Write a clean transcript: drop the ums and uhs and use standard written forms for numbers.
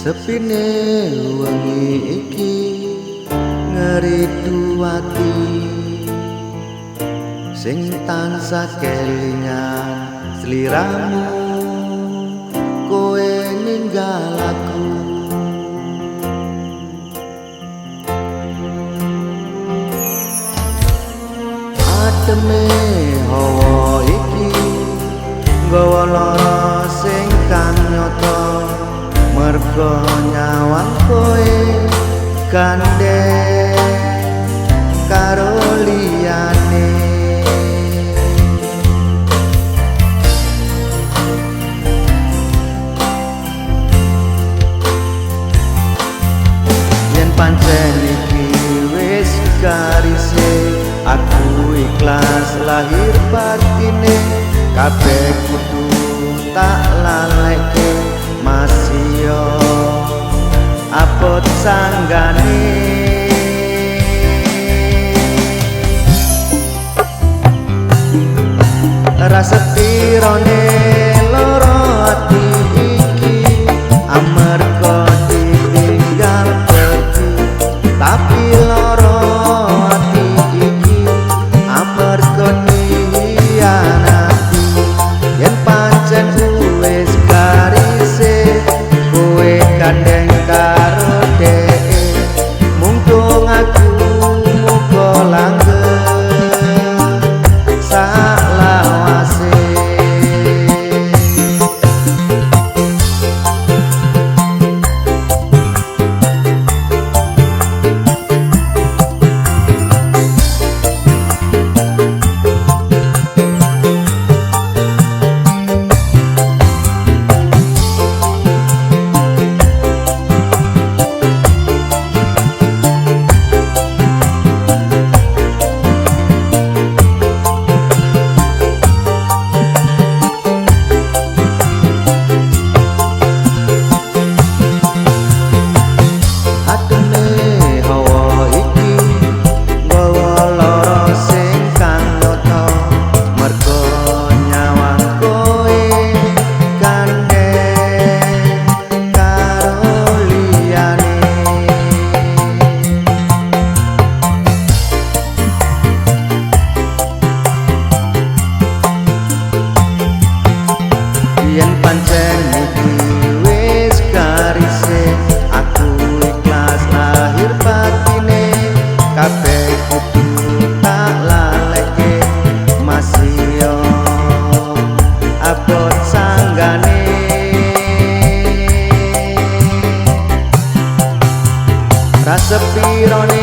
Sepine wengi iki ngeridu ati sing tansah kelingan sliramu kowe ninggal aku. Ademe hawa iki nggawa lara sing kang nyata mergo nyawang kowe gandeng karo liyane. Yen pancen iki wis garise aku ikhlas lahir batine kabeh kudu tak laleke masih abot sanggane. Rasa pirone loro ati iki amarga ditinggal pergi, tapi loro ati iki amarga dihianati. Yen pancen wis garise kowe gandeng karo dheke, mungtung aku muga langgeng salawase. Yen pancen iki wis garise aku ikhlas lahir batine kabeh kudu tak laleke masih abot sanggane. Rasa pirone